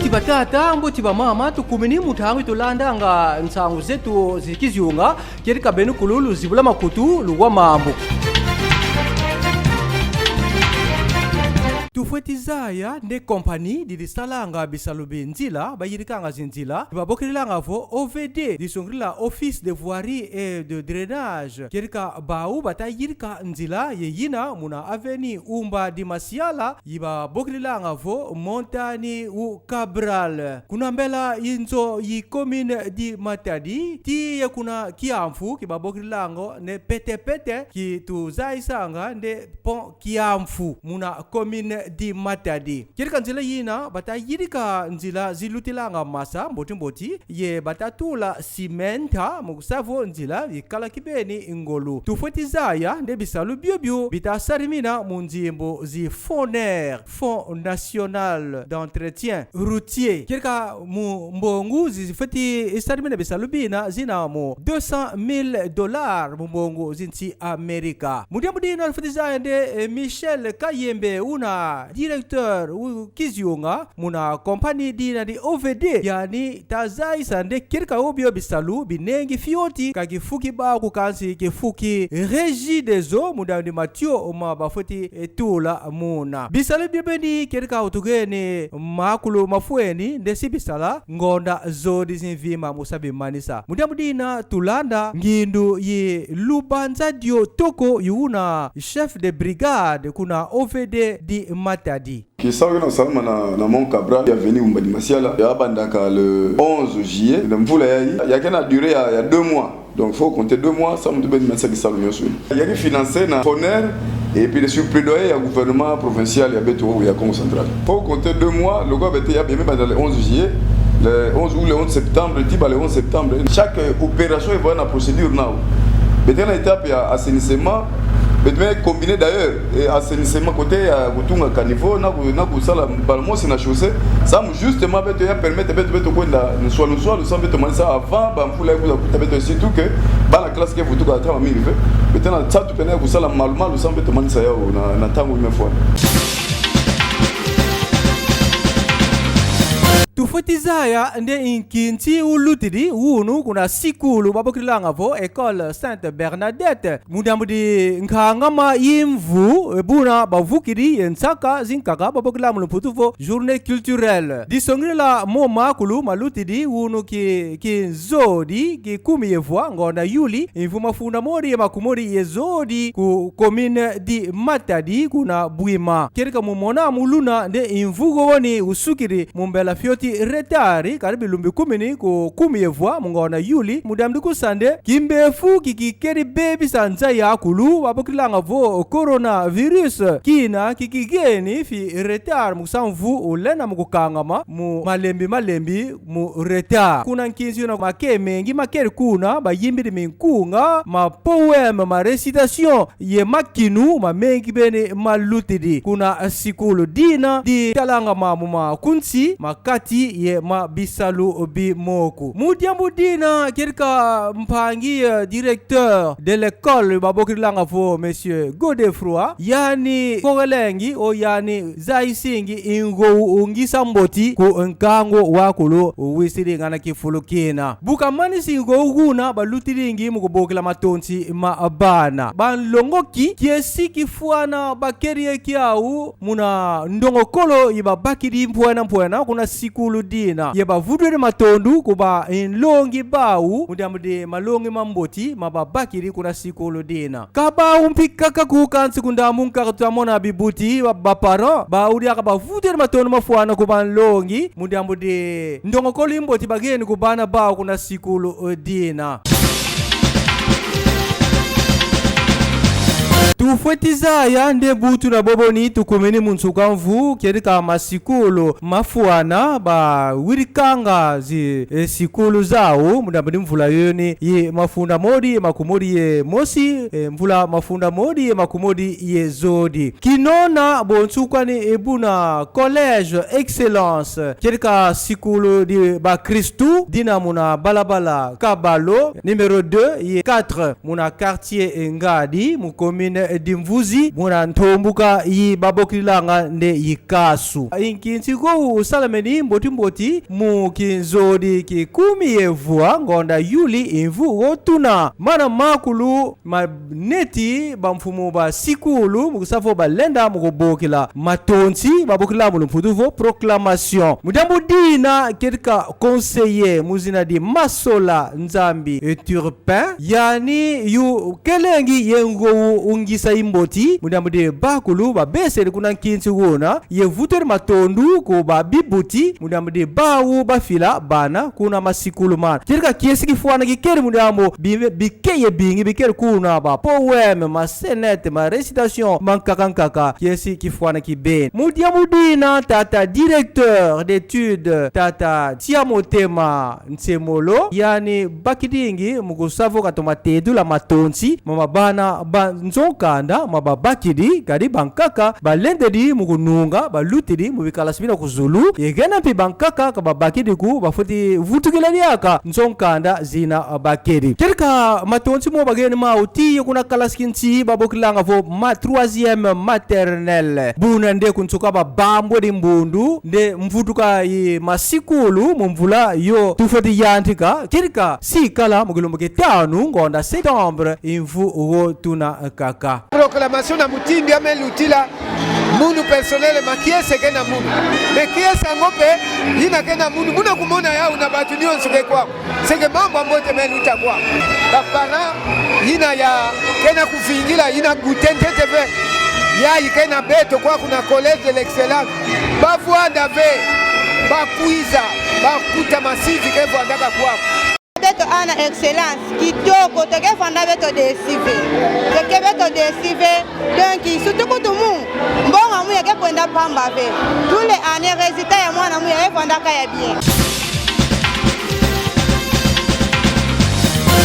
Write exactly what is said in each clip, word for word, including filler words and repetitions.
Batata, mbote bamama, tukumini mu ntangu yi tulandanga nsangu zetu zi kizunga. Kedika benu kulu luzibula makutu, luwa mambu. Tufweti zaya nde compagnie didi salanga bisalu bi nzila, bayidikanga zinzila, babokilanga vo O V D, disongidila Office de Voirie et de Drainage. Kedika bau bata yidika nzila ye yina muna avenue Umba di Masiala, yi babokilanga vo Montagne u Cabral. Kuna mbela yi nzo yi commune di Matadi, tii ye kuna kiamfu ki babokilanga nde Pete-Pete, ki tuzayisanga nde pont Kiamfu, muna commune di Matadi. Kedika nzila yina bata yidika nzila zilutilanga masa mboti mboti, ye bata tula cimenta mu kusa vo nzila yikala kibeni ngolo. Tufweti zaya nde bisalu biobio bita salamina mu nzimbu zi FONER, Fonds National d'Entretien Routier. Kedika mu mbongo zi zifweti salamina bisalu bina zina mu deux cent mille dollars mu mbongo zi nsi Amerika. Mu diambu dina lufweti zaya nde, eh, Michel Kayembe, una directeur u kizunga muna compagnie dina di O V D, yani ta zayisa nde kedika obio bisalu binengi fioti, ka kifuki bau ko kansi kifuki Regideso, mu diambu di matio ma bafweti, eh, tula muna. Bisalu biobeni kedika utugeni makulu mafweni nde si bisala ngonda zodi zi mvimba mu sa bimanisa. Mu diambu dina tulanda ngindu yi Lubanza Dio Toko, yi una chef de brigade kuna O V D di Matadi. Kisalu kina kusalama na, na Mont Cabral, ya avenue Umba di Masiala, ya bandaka le onze juillet, na mvula yayi, ya ke na durée ya, ya deux mois. Donc, faut compter deux mois, samu beto manisa kisalu nyonso. Ya ke financé na FONER, et puis sur plaidoyer ya gouvernement provincial ya beto ya Kongo Central. Faut compter deux mois, lokola beto ya bima banda le onze juillet, le onze ou le onze septembre, tii ba le onze septembre. Chaque, euh, opération, il va na procédure nao. Beto na étape ya assainissement, beto me combiner d'ailleurs, et assainissement côté ya kutunga caniveau, na ku-, na kusala mbala mosi na chaussée, samu justement beto ya permettre beto, beto kwenda nswalu nswalu, samu beto manisa avant bamvula ya kuza kuta beto, surtout que bana classe ke vutuka ata mingi ve. Beto na nsatu pena ya kusala malu malu, samu beto manisa yau na, na ntangu ime fwana. Tufweti zaya nde nkinsi ulutidi unu kuna sikulu babokilanga vo École Sainte Bernadette, mu diambu di nkangama yi mvu, e buna bavukidi ye nsaka zinkaka babokila mu lumputu vo journée culturelle. Disongidila mo makulu malutidi unu ki, ki nzodi ki kumi ye vwa ngonda Yuli, mvu mafunda modi ye makumodi ye zodi, ku commune di Matadi kuna Bwima. Kedika mu mona mu luna nde mvu wowoni usukidi mu mbela fioti retard, kadi bilumbu kumini ku kumi ye vwa mu ngonda Yuli, mu diambu di kusa nde kimbefo ki kikedi bebisa nza yakulu babokilanga vo coronavirus, kina ki kigeni fi retard mu kusa mvu ulenda mu kukangama mu malembi malembi mu retard. Kuna nkinsi una make mengi makedi kuna, bayimbidi minkunga, ma poème, ma récitation, ye makinu mamengi beni malutidi kuna sikulu dina di talanga mambu ma kunsi, ma kati ye ma bisalu bi moko. Mu diambu dina kedika mpangi, euh, directeur de l'école babokilanga vo Monsieur Godefroid, yani kogelengi o yani zayisingi ngogo ngisa mboti ku nkangu wakulu wisidi ngana kifulu kina. Bu kamanisi ngogo una balutidingi mu kubokila matonsi ma bana. Banlongoki, kiesi kifwana bakedi ye kiau muna ndongokolo yi babakidi mpwena mpwena kuna sikulu dina. Ye bavutudi matondo ku banlongi bau mu diambu di malongi mamboti ma babakidi kuna sikulu dina. Ka bau mpi kaka ko, kansi ku ndambu nkaka tuta mona bibuti, ba, ba parents, bau diaka bavutudi matondo mafwana ku banlongi mu diambu di ndongokolo yi mboti bageni ku bana bau kuna sikulu, eh, dina. Tufweti zaya nde bu tuna bobo ni tukumini mu nsuka mvu, kedika masikulu mafwana bawidikanga zi, eh, sikulu zau mu diambu di mvula yoyo ni yi mafunda modi ye makumodi ye mosi, eh, mvula mafunda modi ye makumodi ye zodi. Kinona bonso kwani, eh, buna Collège Excellence, kedika sikulu di bakristu dina muna balabala Kabalo, numéro deux ye quatre, muna quartier Ngadi, mu commune eh, Dimvuzi, muna ntombuka yi babokilanga nde yi Kasu. Nkinsi go usalameni mboti mboti mu kinzodi ki kumi ye vwa ngonda Yuli mvu wo tuna. Mana makulu maneti bamfumu ba sikulu mu kusa vo balenda mu kubokila matonsi, babokila mu lumputu vo proclamation. Mu diambu dina kedika conseiller mu zina di Masola Nzambi, eh, Turpin, yani yu kelengi ye ngogo ungisa imboti mu diambu di bakulu babesele kuna nkinsi wuna, ye vutwele matondu ku ba bibuti mu diambu di bawu bafila bana kuna masikulu mana. Kedika kiesi kifwana kikele mu diambu bi-, bikeye bingi bikele kuna, ba poème, ma scénette, ma récitation, ma nkaka nkaka, kiesi kifwana kibeni. Mu diambu dina tata directeur d'études, tata Tiamotema Nsemolo, yani bakidingi mu kusa vo katoma tedula matonsi ma mabana ba nzo nkanda ma babakidi, kadi bankaka balendedi mu kununga, balutidi mu bikalasi bina ku zulu, ye gena mpi bankaka ka babakidi ko, bafweti vutukila diaka nzo nkanda zina bakedi. Kedika matonsi mo bageni mau tii kuna kalasi ki nsi babokilanga vo ma troisième maternelle. Buna nde ku nsuka babambwedi mbundu nde mvutuka yi masikulu mu mvula yo tufweti yantika, kedika si kala mu kilumbu ki tanu ngonda septembre mvu wo tuna kaka. Proclamation na mutindu ya me lutila munu personnellement, kiese ke na munu. Mais kiese yango mpe yina ke na munu, muna kumona yau na bantu nyonso ke kwaku. C'est que mambu ya mbote me luta kwaku. Ba parents yina ya ke na kuvingila, yina goûter ntete ve, yayi ke na beto kwaku na Collège de l'Excellence, bavwanda ve, bakwiza, bakuta masivi ke vwandaka kwaku. Beto ana excellence, kitoko, to ke vwanda beto déçu ve. To ke beto déçu ve. Donc, surtout kutu mu, mbongo mu ya ke kwenda mpamba ve. Tous les années, résultat ya mwana mu ya ke vwandaka ya bien.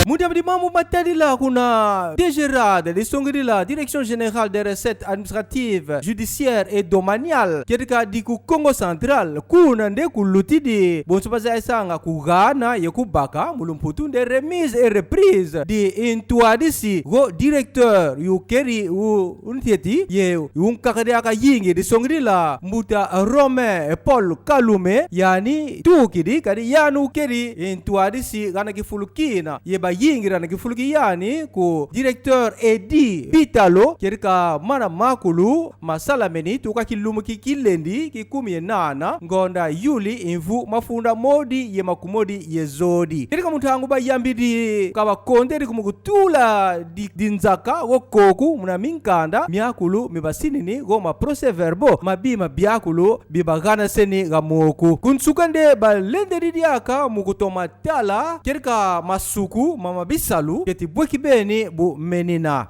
Mu diambu di mambu matadila kuna DGRAD, disongidila Direction Générale des Recettes Administratives, Judiciaires et Domaniales, kedika di ku Kongo Central, kuna nde kulutidi bonso bazayisanga kugana ye kubaka, mu lumputu nde remise et reprise di ntwadisi go directeur yu kedi u-, u ntete ye yu nkaka diaka yingi, disongidila mbuta Romain Paul Kalume, yani tukidi, kadi yani ukedi ntwadisi gana kifulu kina, ye bayingi gana kifulu ki yani ku directeur Eddy Bitalo, kedika mana makulu masalameni tuka kilumbu ki kilendi ki kumi ye nana ngonda Yuli mvu mafunda modi ye makumodi ye zodi. Kedika mu ntangu bayambidi ka bakondedi ku mu kutula di-, dinzaka wo koku muna minkanda miakulu mi basinini go ma procès-verbaux ma bima biakulu bi baganaseni ga moku. Ku nsuka nde balendedi diaka mu kutoma tala kedika masuku ma mabisalu keti bwe kibeni bu menina.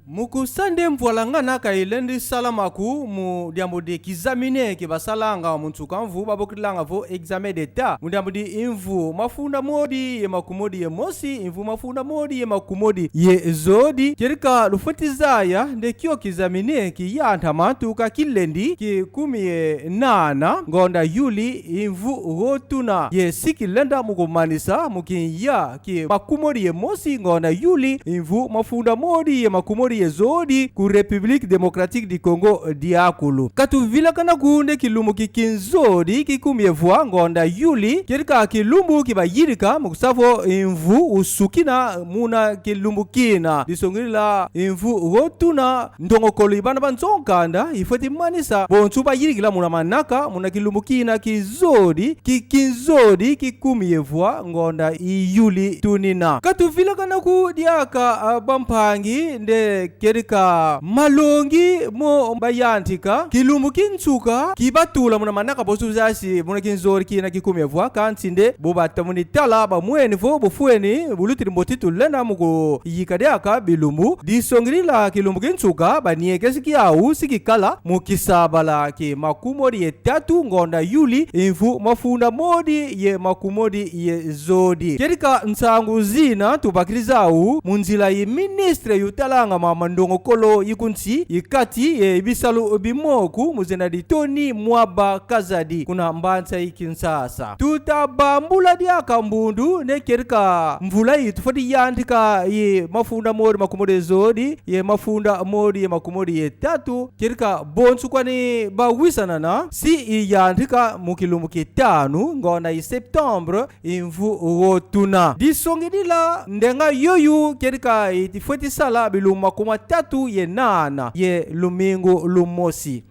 Mu kusa nde mvwalangana ka ilendi salama ko mu diambu di kizamine ki basalanga mu nsuka mvu, babokilanga vo examen d'État, mu diambu di mvu mafunda modi ye makumodi ye mosi, mvu mafunda modi ye makumodi ye zodi. Kedika lufweti zaya nde kio kizamine kiyantama tuka kilendi ki kumi ye nana ngonda Yuli mvu wo tuna, ye si kilenda mu kumanisa mu kinya ki makumodi ye mosi ngonda Yuli mvu mafunda modi ye makumodi ye zodi ku République Démocratique du Congo diakulu. Ka tuvilakana ko nde kilumbu ki kinzodi ki kumi ye vwa ngonda Yuli kedika kilumbu ki bayidika mu kusa vo mvu usukina muna kilumbu kina, disongidila mvu wo tuna ndongokolo yi bana ba nzo nkanda ifweti manisa bonso bayidikila muna manaka muna kilumbu kina ki zodi, ki kinzodi ki kumi ye vwa ngonda yi Yuli tunina. Ka tuvilakana ko diaka, ah, bampangi, nde kedika malongi mo bayantika kilumbu ki nsuka ki batula muna manaka, bonso zayisi muna kinzodi kina ki kumi ye vwa, kansi nde bu batamuni tala bamweni vo bufweni bulutidi mboti, tulenda mu kuyika diaka bilumbu, disongidila kilumbu ki nsuka baniekesi kiau si kikala mu kisabala ki makumodi ye tatu ngonda Yuli mvu mafunda modi ye makumodi ye zodi. Kedika nsangu zina tubakidi zau mu nzila yi ministre yu talanga ma mando Kongo-Nkolo i ku nsi i kati ye bisalu bi moko mu zina di Tony Mwaba Kazadi kuna mbanza yi Kinshasa. Tuta bambula diaka mbundu nde kedika mvula yi tufweti yantika ye mafunda modi makumodi ye zodi ye mafunda modi ye makumodi ye tatu, kedika bonso kwani bawisanana si iyantika mu kilumbu ki tanu ngonda yi septembre yi mvu wo tuna. Disongidila ndenga yoyo kedika yi tufweti sala bilumbu makumatatu ye nana ye lumingu lumosi.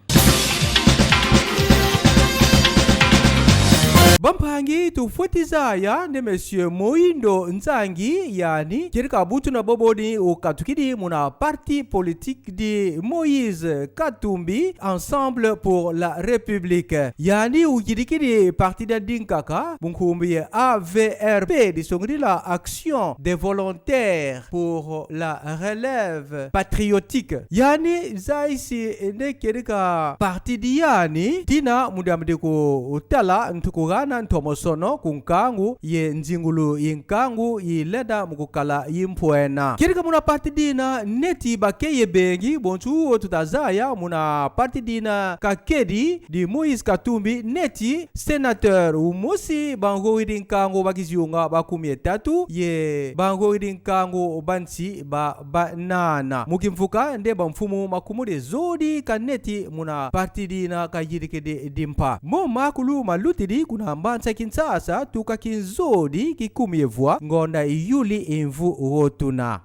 Bampangi, tufweti zaya nde Monsieur Mohindo Nzangi, yandi kedika bu tuna bobo ni ukatukidi muna parti politique di Moïse Katumbi, Ensemble pour la République. Yandi uyidikidi parti dia dinkaka mu nkumbu ye A V R P, disongidila Action des Volontaires pour la Relève Patriotique. Yandi zayisi nde kedika parti di yandi dina mu diambu di kutala ntu kugana ntomosono ku nkangu ye nzingulu yi nkangu yi lenda mu kukala yi mpwena. Kedika muna parti dina neti bakeye bengi, bonso wo tuta zaya muna parti dina kakedi di Moïse Katumbi neti sénateur umosi, bangogi di nkangu ba kizunga ba kumi ye tatu ye bangogi di nkangu ba nsi ba banana. Mu kimvuka nde bamfumu makumodi ye zodi kaneti muna parti dina kayidikidi dimpa. Mo makulu malutidi kuna mbanza Kinshasa tuka kinzodi ki kumi ye vwa ngonda yi yuli yi mvu wo tuna.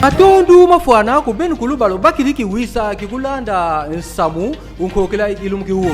Matondo mafwana ku beno kulu ba lubakidi kiwisa ki kulanda nsamu mu nkokila yi kilumbu ki wo.